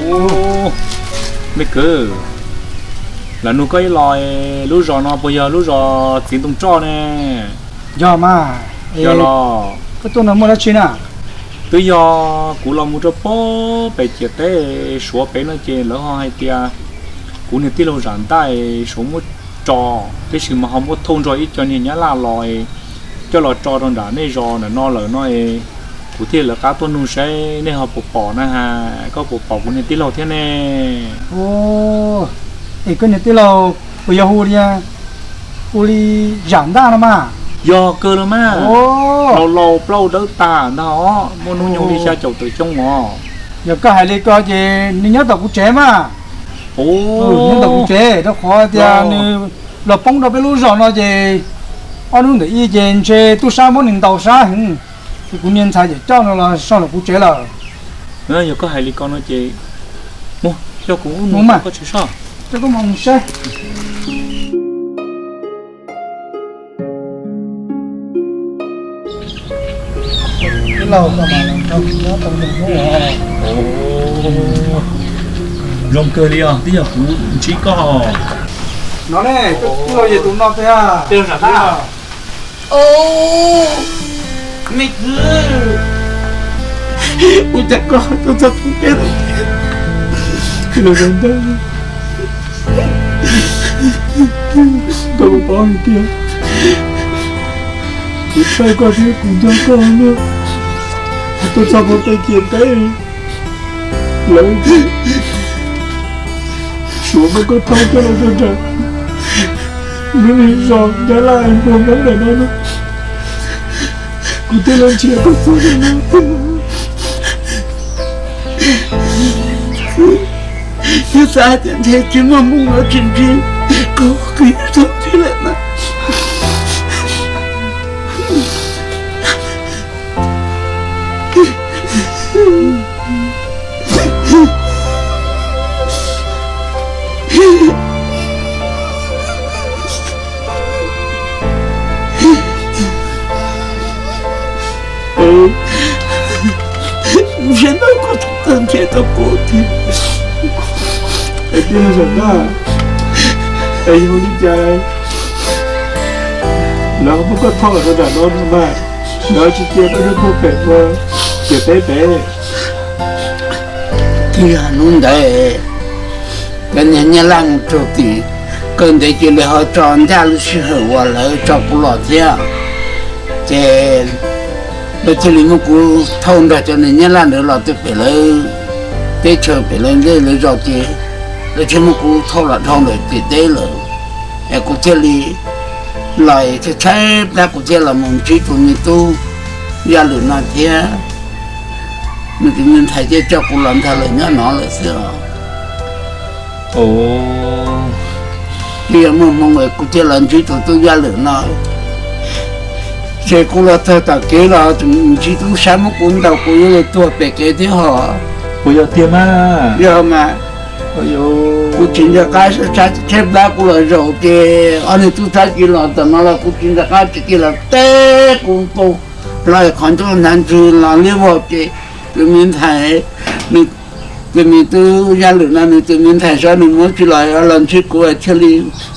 Ub, me kwv, lam nug koj ib los, lub zos no puas yog lub zos txiv ntoo roj ne? Yog mas. Yog los? Koj tuaj no muaj dab tsi na? Twb yog kuv los mus rau pem ciam teb Suav pem no ces lawv ho hais tias kuv niag tij laug Zam Ntaj Suav muab tso, tab sis mas ho muab thauj nrog ib co niag Nyab Laj los coj los tso rau nram nej zos nram no lawm no, kuv thiaj lawv qab tuaj nug saib nej ho puas pom na has, koj puas pom kuv niag tij laug thiab ne? Es koj niag tij laug puas yog hu li, hu li Zam Ntaj no mas? Yog kawg los mas, laus laus plaub dawb tag ntag os, muaj hnub nyoog li xya caum tawm xyoo os. Yog koj hais li ko ces nws nyob tom kuv tsev mas. Nyob tom kuv tsev rau qhov tias nws los poob rau peb lub zos no ces ob hnub ntawm ib ces ntshe tub sab muab nws ntaus sab heev, ces kuv niag ntxhais ces coj nws los so ntawm kuv tsev lawm. Yog koj hais li ko no ces mus coj kuv mus mas, koj tsis soj. Coj koj mus saib. Zoo kawg li os, twb yog kuv ntsib koj. No ne, koj tij laug yog tus no tiag. Tij laug Zam Ntaj. Me kwv, ua cas koj tuaj txog txoj kev no, tij laug Zam Ntaj, koj puas paub hais tias kuv txhawj koj thiab kuv nco koj na. Kuv tuaj txog pem ciam teb lawm, Suav muab koj thauj coj los rau nram lub niag zos Nyab Laj muag Hmoob ntawm no na, kuv thiaj los nrhiav koj txog ntawm no. Twb xav tias ntshe tsis muaj hmoo los tsis ntsib koj, koj yog txog ntawm lawm na. Siab ntau koj tau nrhiav tau kuv thiab. Es tij laug Zam Ntaj, es yog li cas lawv ho muab koj thauj los rau nram no no mas, lawv tsis cia koj nyob puag pem ua ciam teb pem? Twb yog hnub ntawd cov niag Nyab Laj mus raug tim kawg ntev cia li ho tso ncaj lub sij hawm uas lawv tso kuv los thiab. Ces lawv thiaj li muab kuv thauj nrog cov niag Nyab Laj ntawd los rau pem lawv teb chaws pem lawv ncej lawv zos ces lawv thiaj muab kuv thauj los dhau ntawm ciam teb lawm. Es kuv thiaj li los tshaib tshaib plab kuv thiaj los mus ntsib tus me tub Yaj Lwm no thiab. Nws tus me ntxhais thiaj coj kuv los nrog lawv nyob no lawm xwb os. Twb yog muaj hmoo es kuv thiaj los ntsib tus tub Yaj Lwm no. Ces kuv los txog tom kev los ntsib tub sab muab kuv ntaus kuv yuav luag tuag pem kev thiab hos. Puas yog tiag mas? Yog mas. Kuv tsis nco qab, tshaib tshaib plab kuv los zaum ces ob niag tub sab cia los tom no los kuv tsis nco qab tsis cia los teb kuv pau hlo qhov ncauj hnav ntswg los liab vog ces tus me ntxhais, nws tus me tub Yaj Lwm no nws tus me ntxhais saib nws muab tsis los los ntsib kuv thiaj li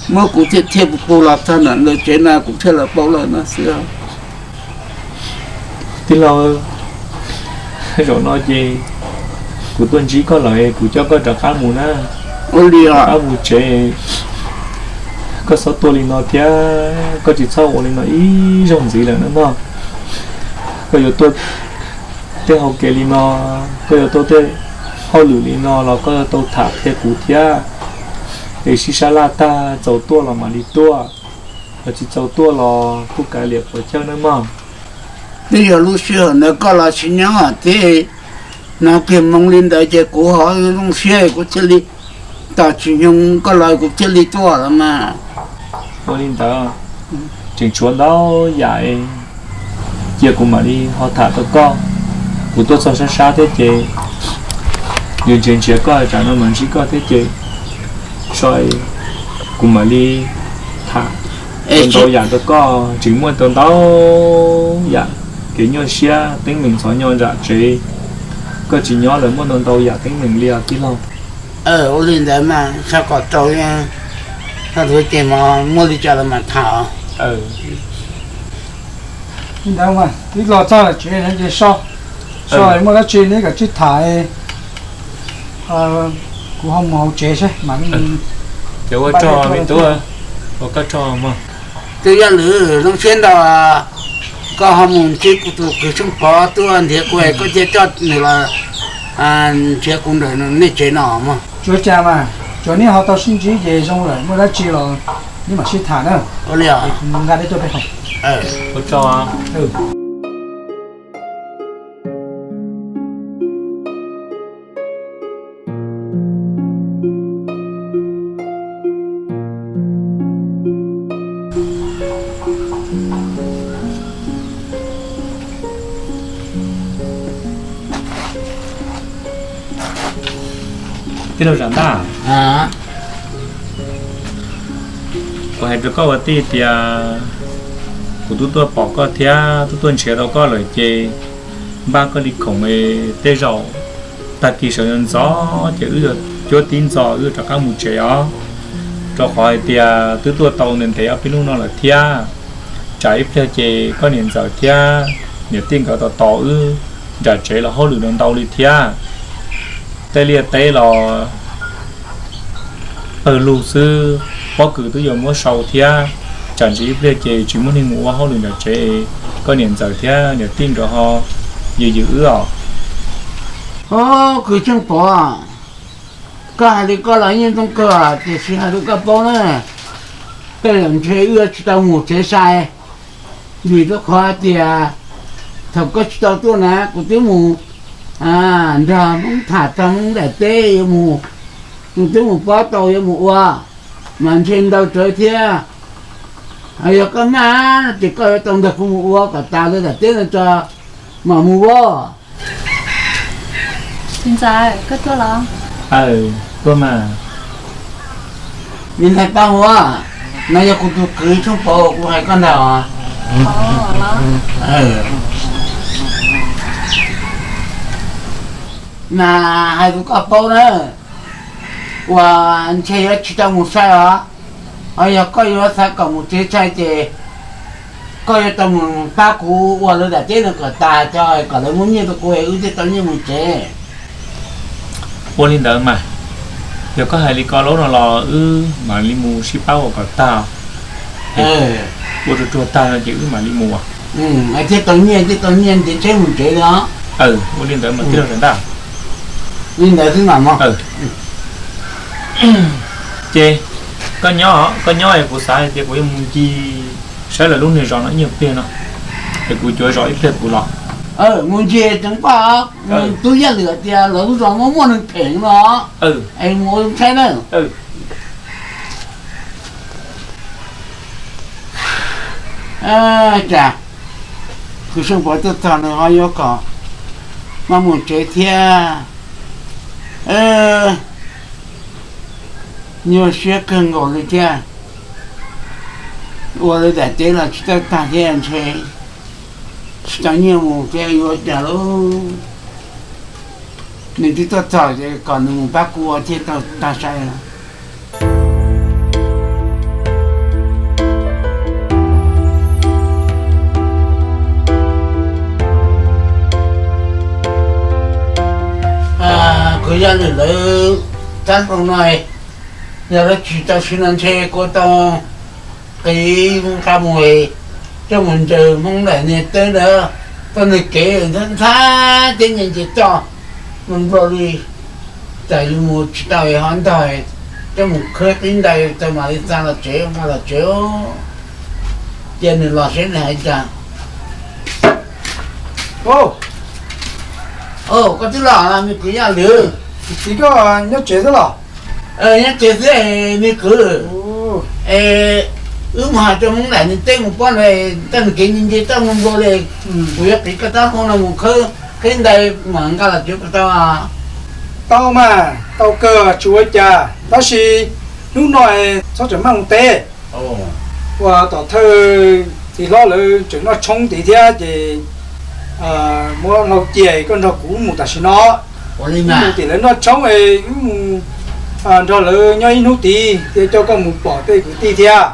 muab kuv thiaj thiaj pus pus los txog ntawm lawv tsev no kuv thiaj los paub lawm no xwb. Tij laug, zaum no ces kuv tuaj ntsib koj lawm, kuv coj koj rov qab mus na. Ua li os. Rov qab mus tsev, koj txhob tuaj li no thiab, koj tsis txhob ua li no ib zaug ntxiv lawm na mog. Koj yuav tuaj tej hauv kev li no, koj yuav tuaj tej hauj lwm li no los koj yuav tau tham qhia kuv thiab. Es sib sab laj tag, txaus tuaj los mam li tuaj, ho tsis txaus tuaj los kuj kav liam puas chawj nawb mog. Twb yog lub sij hawm ntawd koj los tsis nyob thiab, hnov kiag moo li ntawd ces kuv ho zoo siab kuv thiaj li, tos tsis nyoog koj los kuv thiaj li tuaj los mas. Ua li ntawd, tseem tshuav ntau yam, cia kuv mam li ho tham rau koj. Kuv tuaj txog sab sab thiab ces, yus nrhiav nrhiav koj tsam no mam ntsib koj thiab ces, so kuv mam li tham ntau yam rau koj. Tseem muaj tau ntau yam kev nyuaj siab teeb meem ntxhov nyo nram tsev, Koj tsis nyob lawv muaj ntau ntau yam teeb meem li os tij laug. Ua li ntawd mas txhob kom tau, txhob tuav ces mas muaj li cas los mas tham. Li ntawd mas twb los txog lawm tsev ces so, so muaj dab tsi neb kom tsij tham, kuv ho mus hauv tsev seb mam li. Ces ua tsaug me tub, ua koj tsaug mog. Tus yaj lwm zoo siab ntau, koj ho mus ntsib kuv tus kwv Tsheej Pov tuaj nrhiav kuv es koj thiaj coj nws los nrhiav kuv ntawm nej tsev no mog. Tsuav cas mas, tsuav neb ho tau sib ntsib ces zoo lawm, muaj dab tsi los neb mam sib tham na. Ua li os. Nqa dej tuaj peb haus. Ua tsaug. Tij laug Zam Ntaj, kuv hais rau koj ua tij tias kuv twb tuaj pom koj thiab twb tuaj nrhiav tau koj lawm ces npaj koj li khoom, tej zaum tag kis sawv ntxov ces wb yuav cuab tib ntxov wb rov qab mus tsev os, rau qhov hais tias twb tuaj tau ntev ntev ob peb hnub no lawm thiab. Tsam ib pliag ces koj niam ntxawm thiab niam tij nkawd tos tos wb nram tsev los hauj lwm no ntau li thiab. Tej liaj teb los pawg lug xwb, pob kws twb yuav muab sau thiab. Tsam ntsis ib pliag ces tsis muaj neeg mus ua hauj lwm nram tsev, koj niam ntxawm thiab niam tij nkawd ho yws yws wb os. Kwv Tsheej Pov, koj hais li koj los yeej zoo kawg tiam sis hais rau koj paub na, tej zaum ntshe wb yuav tsis tau mus tsev sai, vim rau qhov tias thaum koj tsis tau tuaj na kuv twb mus nrog Hmoob tham txog Hmoob daim teb yuav mus, twb mus pob tau yuav mus ua, mas ntshe ntau tsawv thiab. Yog koj maj ces koj yuav tau nrog kuv mus ua kom tas lawv daim teb no tso mam mus as. Txiv ntxawm, koj tuaj los? Tuaj mas. Vim ntxhais tau ua, no yog kuv tus kwv Tsheej Pov kuv hais koj ntag. Mas hais rau koj paub na, uas ntshe yuav tsis tau mus sai os. Ho yog koj yuav xav kom mus tsev sai ces koj yuav tau mus pab kuv ua lawv daim teb no kom tas tso kom lawv muab nyiaj rau kuv wb thiaj tau nyiaj mus tsev. Ua li ntawd mas, yog koj hais li ko lawm no los wb mam li mus sib pab ua kom tag. Ua tsuag tsuag tag no ces wb mam li mus. Thiaj tau nyiaj, thiaj tau nyiaj ntiav tsheb mus tsev os. Ua li ntawd mas tij laug Zam Ntaj. Li ntawd xwb mas. Ces koj nyob, koj nyob es kuv xav hais tias kuv yuav mus ncig saib lawv lub niag zos no ib nyuag pliag no, es kuv cuav zos ib pliag kuv los. Mus ncig tseev paj, tus yaj lwm tias lawv lub zos muaj muaj neeg phem no, es mus ua zoo saib na. Cas kwv Seej Pov tuaj txog nws ho yuav kom maj mus tsev thiab. Nyuaj siab kawg nkaus li thiab. Ua lawv daim teb los tsis tau tag thiab ntshe tsis tau nyiaj mus thiab yuav cas lauj. Nws twb tuaj txog ces kom nws mus pab kuv ua thiaj tau tag sai. Kuv yog lwm lawv txab zoo no, yog lawv tsis tau siv no ntshe kuv tau qiv nqa mus coj mus ncaws Hmoob daim niag teb ntawd, tau nws kev ntxhab ntxhab teb nyiaj nce toj, mus nplua li, txawm li mus tsis tau ho ntog, coj mus khawb qib ntais tau mam li xa los tsev, nqa los tsev. Cia nws los seb nws hais cas. Koj twb los los me kwv Yaj Lwm. Txiv koj nyob tsev xwb los? Nyob tsev xwb me kwv. Wb mus hais rau Hmoob daim niag teb mus pob ntawd, tau nws kev nce nce toj mus nkaus li. Kuv yuav qiv koj txab hmoo no mus khawb qib ntais mam nqa los tsev puas tau? Tau mas, tau kawg tsis ua cas, tab sis hnub no txhob tseem maj mus teb. Ua tom thawj txiv hlob lawv tseem noj tshoob tid thiab ces muab hlau cia koj nrog kuv mus tam sim no. Mus tim lawv noj tshoob es wb mus nrog lawv nyob ib hnub tid thiab coj koj mus pom tej kwv tij thiab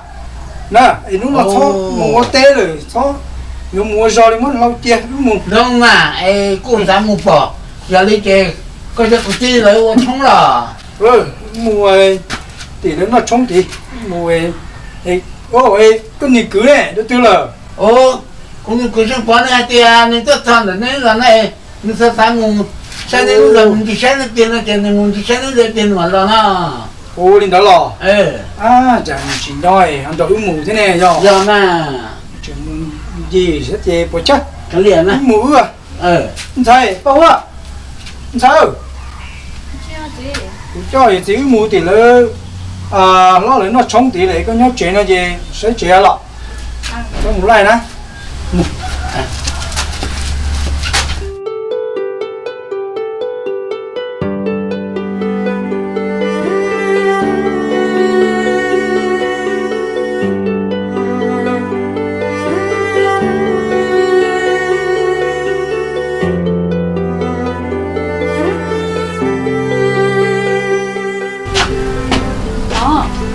na. Es hnub no txhob mus ua teb lawm, txhob, yuav mus ua zog li muab hlau cia wb mus. Zoo mas es kuj xav mus pom, yog li ces koj coj kwv tij lawv ua tshoob los. Mus tim lawv noj tshoob tid, mus, koj niag kwv ne, dab twg lawm? Kuv niag kwv Xeej Pov ne, hais tias nws tuaj txog ntawm neb los na, nws xav xav mus saib neb lub zos, mus ncig saib neb tiag no ces nws mus ncig saib neb tiag nws mam los no. Ua li ntawd los? Cas nws tsis nco ho nrog wb mus thiab ne, yog? Yog mas. Tseem mus ncig saib ces puas tsawg. Wb mus wb. Ntxhais, Paj Huab, ntxhais, kuv coj yawm txiv wb mus tim lawv hlob lawv noj tshoob tid lawm, koj nyob tsev no ces saib tsev los. Koj mus laij na.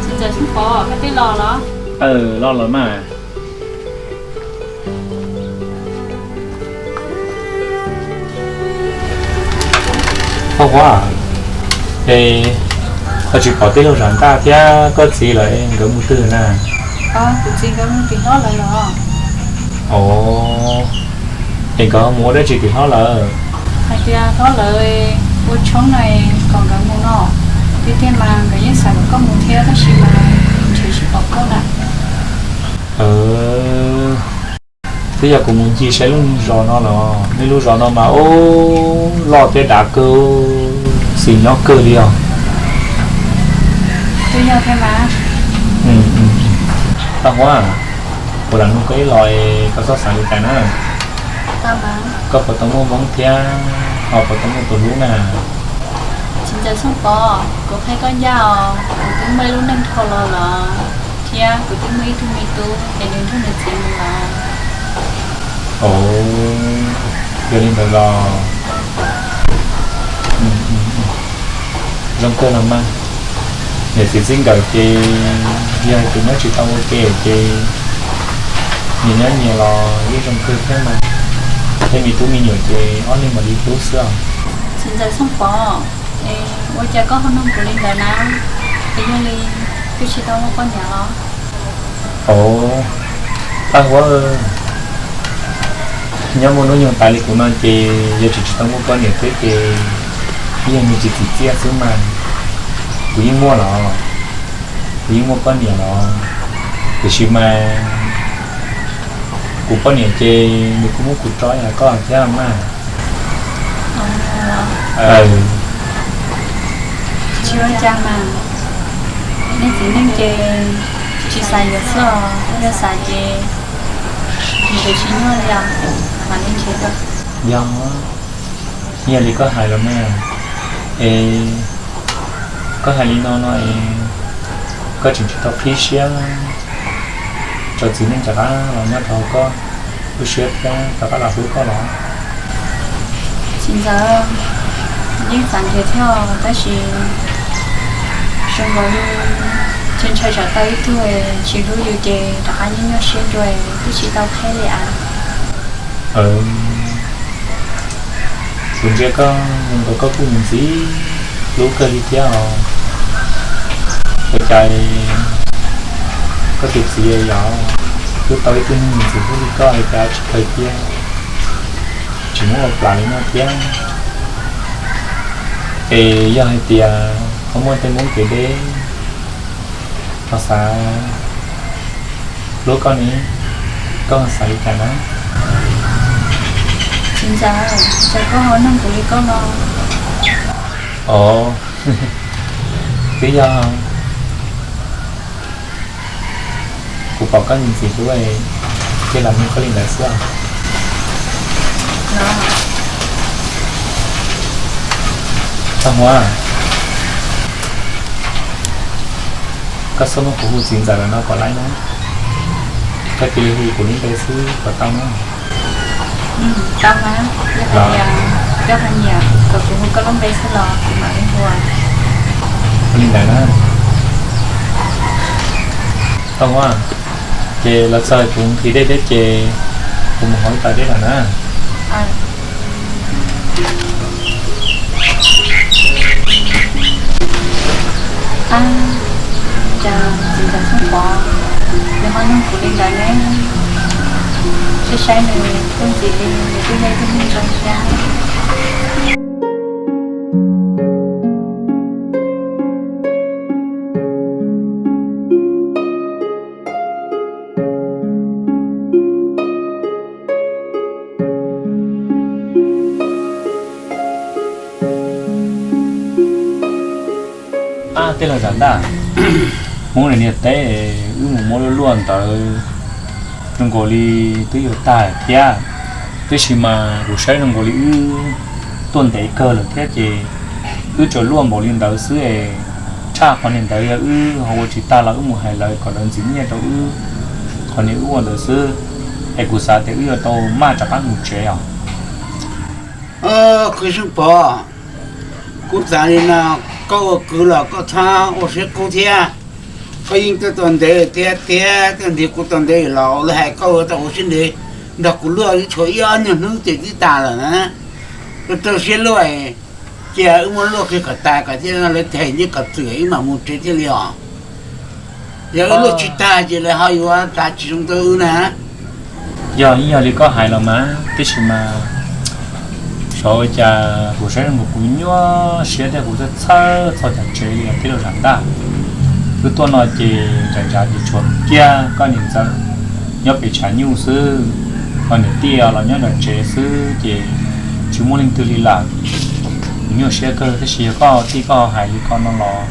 Txiv ntxawm Xeej Pov, koj twb los los? Los los mas. Paj Huab, es koj tsis pom tij laug Zam Ntaj thiab koj txiv lawv nkawd mus twg na? Kuv txiv nkawd mus tim hlob lawv los. Os, es nkawd mus ua dab tsi tim hlob lawv? Hais tias hlob lawv ua tshoob no kom nkawd mus no. Tiag tiag mas nkawd yeej xav kom koj mus thiab tab sis mas nrhiav tsis pom koj na. Twb yog kuv mus ncig saib lub zos no los, nej lub zos no mas ub, loj thiab dav kawg, xis nyob kawg li os. Paj Huab, kuv lam nug koj ib los, koj txhob xav li cas na. Koj puas tau muaj Hmoob thiab ho puas tau muaj tus hlub na? Txiv ntxawm Xeej Pov, kuv qhia koj ncaj os, kuv twb muaj ib lub neej dhau los lawm, thiab kuv twb muaj ib tug me tub es nws nrog nws txiv mus lawm. Os, yog li ntawd los zoo kawg los mas. Niam txiv txij nkawm ces yog hais tias nyob tsis tau ua ke ces nyias nyob nyias los yeej zoo kawg thiab mas. Tej me tub me nyuam ces ob leeg mam li hlub xwb os. Txiv ntxawm Xeej Pov, es ua cas koj ho nug kuv li ntawd na? Es yog li twb tsis tau muaj poj niam los? Os, Paj Huab, nyob muaj hnub nyoog tas li kuv no ces yog tsis tsis tau muaj poj niam thiab ces ib yam li tsis txim txiaj xwb mas. Kuv yeej muaj los, kuv yeej muaj poj niam los, tiam sis mas kuv poj niam ces nws kuj muab kuv tso ib yam koj thiab mas. Tsis ua cas mas, nej txiv neej ces tsis xav yuav xwb os, yog xav ces nws tsis nyuaj li os, mam li nrhiav rau. Yog, yog li koj hais los mas, es koj hais li no no es koj tseem tsis tau qhib siab rau txiv neej rov qab los nyob rau hauv koj lub siab thiab rov qab los hlub koj los? Txiv ntxawm, yeej xav nrhiav thiab os, tab sis zoo nkaus li tsis ntshai tsam tau ib tug tsis hlub yus ces rov qab nyuaj nyuaj siab dua, twb tsis tau qheb li as. Kuv ntsia koj zoo nkaus koj kuj mus ntxim hlub kawg li thiab os. Ua cas koj tus txiv yog twb tau ib tug me ntxim hlub li koj es cas tsis khaws cia, tsis muab ua plam li no thiab? Es yog hais tias ho muaj tej Hmoob kev deb ho xav hlub koj ne, koj ho xav li cas na? Txiv ntxawm, cas koj ho nug kuv li koj no? Os, twb yog kuv pom koj ntxim hlub, thiaj los nug koj li ntawd xwb os. Txhob huab, koj xub muab kuv hu txiv ntxawm lawm no puas laib na? Koj cia li hu kuv lub npe xwb puas tau na? Tau mas, yog hais tias koj ho nyiam. Kom kuv hu koj lub npe xwb los kuv mam li hu. Ua li ntawd na. Tau a, ces los txog kuv nqhis dej thiab ces kuv mus hauv ib tawm dej lawm na. Cas txiv ntxawm Xyooj Pov nws ho nug kuv li ntawd ne? Saib saib nws twb ntxim li nws twb yog ib tug neeg zoo thiab. Ab, tij laug Zam Ntaj, Hmoob niam teb wb mus muab luaj luaj ntawd zoo nkaus li twb yuav tag thiab, tab sis mas kuv saib zoo nkaus li wb tuaj ntev kawg lawm thiab ces wb tsuas luaj npaum li ntawd xwb es, tshaj qhov niag ntawd yog wb ho ua tsis tag los wb mus hais lawv kom lawv ntxiv nyiaj rau wb, qhov niag wb ua ntawd xwb, es kuv xav tias wb yuav tau maj rov qab mus tsev os. Kwv Xyooj Pov, kuv xav li no, koj ua kwv los koj txhob ua siab kub thiab. Koj yeej tuaj tau ntev tiag tiag, tuaj nrhiav kuv tau ntev los lawv hais koj ua tau ua siab ntev nrog kuv luaj ib tshuav ib ob nyuag hnub ces twb tas lawm na. Koj rau siab luaj, cia wb muab luaj kiag kom tas kom thiaj lawv them nyiaj kom txwm wb mam mus tsev thiaj li os. Yog wb luaj tsis tag ces lawv ho yuav xav tsis zoo rau wb na. Yog ib yog li koj hais los mas, tab sis mas xyov ua cas kuv saib zoo nkaus kuv nyuaj siab thiab kuv txhawj txhawj txog cov tsev li os tij laug Zam Ntaj. Wb tuaj no ces ntshav ntshav ces tshuav kiag koj niam ntxawm nyob pem tshav nyuj xwb, ho niam tij los nyob nram tsev xwb ces tsis muaj leej twg li lawm. Kuv nyuaj siab kawg tab sis yog koj tij koj hais li ko no los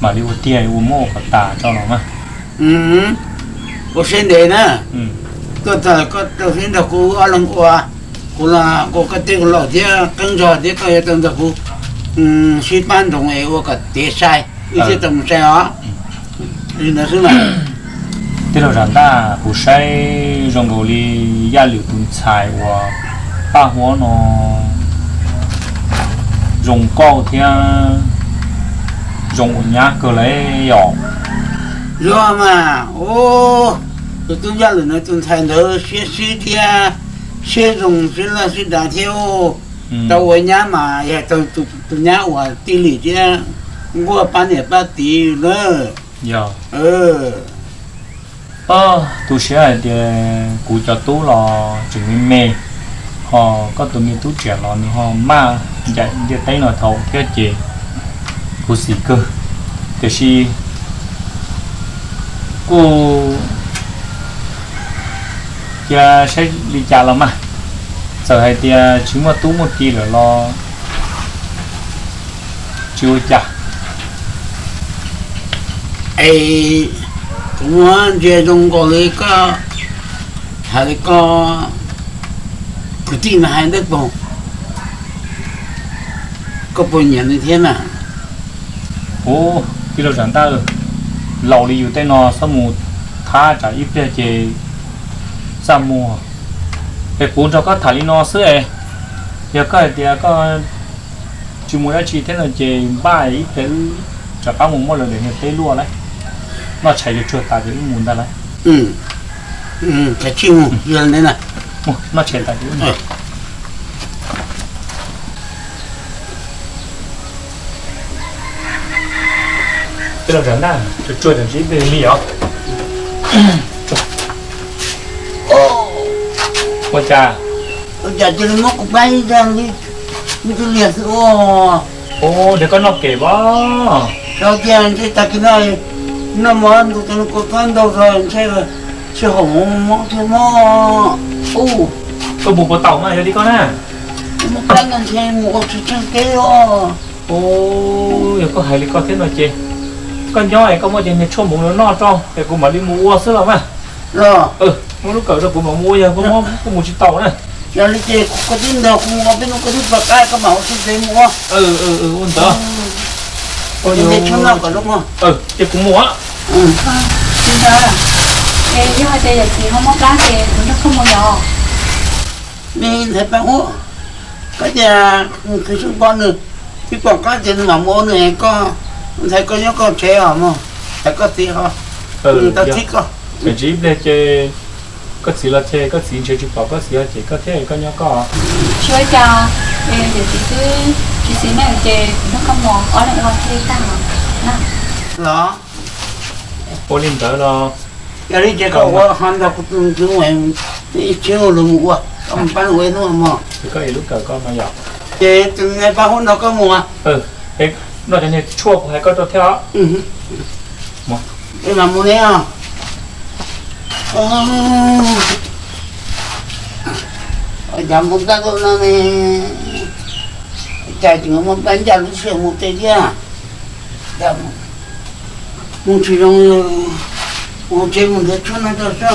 mam li ua tiag ua muab ua kom tas tso los mas. Ua siab ntev na, tuaj txog koj rau siab nrog kuv ob leeg ua, kuv los ua koj tij kuv laus thiab qeeb zog thiab koj yuav tau nrog kuv sib pab nroos es ua kom tiav sai, wb thiaj tau mus sai os. Li ntawd xwb mas. Tij laug Zam Ntaj, kuv saib zoo nkaus li Yaj Lwm tus ntxhais uas paj huab no zoo nkauj thiab zoo ua nyab kawg li os. Yog mas, tus tub Yaj Lwm no tus ntxhais ntawd siab sib thiab, siab zoo siab loj siab dav thiab. Tau ua nyab mas yog tus nyab uas tij lim thiab nquag pab niam pab txiv na. Yog. Tu siab hais tias kuv cov tub los tseem me me, ho koj tus me tub Tsiam los nws ho maj ncaim ntiaj teb no dhau thiab ces kuv xim kawg. Tiam sis kuj cia saib li cas los mas, txawm hais tias tsis muaj tub muaj ki lawm los tsis ua cas. Es kuv muab ntsia zoo nkaus li koj hais li ko, kwv tij mas hais ntawd puas, koj puas nyiam nws thiab na? Ub, tij laug Zam Ntaj, laus li yus tej no txhob mus thab tsam ib pliag ces txaj muag. Es kuv nrog koj tham li no xwb es, yog koj hais tias koj tsis mus dab tsi thiab no ces npaj ib pliag wb rov qab mus muab lawv daim niag teb luaj lawm. Noj tshais yuav tsuag tas ces wb mus ntag lawm. Noj tshais tas ces wb mus. Tij laug Zam Ntaj, tsuag tsuag tam sim ib pliag li os. Ua cas? Ua cas cia li muab kuv pab ib zag li, me tub liag xwb ua. Ua, nrhiav koj noj kem as. Rau tiag, ntshe tag kis no noj mov ntu tau kuv kab ntau zog ntshe tsis haum mob thiab mog. Ub, koj mus puas tau mas yog li koj na? Mus kab no ntshe mus ua tsis tsheej kev os. Ub, yog koj hais li koj thiab no ces koj nyob es koj muab cov niag tshuaj hmoov no noj tso es kuv mam li mus ua xwb los mas. Los, muab lub kawm rau kuv mam mus ua, yog koj muab kuv mus tsis tau na. Yog li ces koj twb nrog kuv mus ua peb hnub, koj twb pom qab koj mam ua xwb ces mus ua. Ua ntawd. Ua li tshuaj noj kom zoo mog. Ces kuv mus. Txiv ntxawm, es yog hais tias yawm txiv ho mob plab ces kuv nrog koj mus yom? Me ntxhais pab ub, Koj tias nws khwv xwb pom nws, tsis pom koj ces nws mam mus ua nws es koj ntshai koj nyob koj tsev os mog, ntshai koj txiv ho tau txib koj. Ib pliag ces koj txiv los ces koj txiv ntshe tsis pom koj txiv ces koj thiab koj nyob koj. Tsis ua cas, yawm txiv twb tsis txiv neej ces kuv nrog koj mus ob leeg ua thiaj li tag na. Los ua li ntawd los, yog li ces koj ua ho nrog kuv tus kwv ua ib tsib lus mus ua, koj mus pab ua ib hnub mog. Koj es lub kawm koj no yom. Ces tus nai pab hu nrog koj mus. Noj cov niag tshuaj kuv hais koj rau thiab os. Es mam mus ne os. Ua cas mus tag no ne, cas tseem muaj pab ncaj lub siab mus tej thiab. Mus tsis zoo, mus tsev mus nrhiav tshuaj noj tso.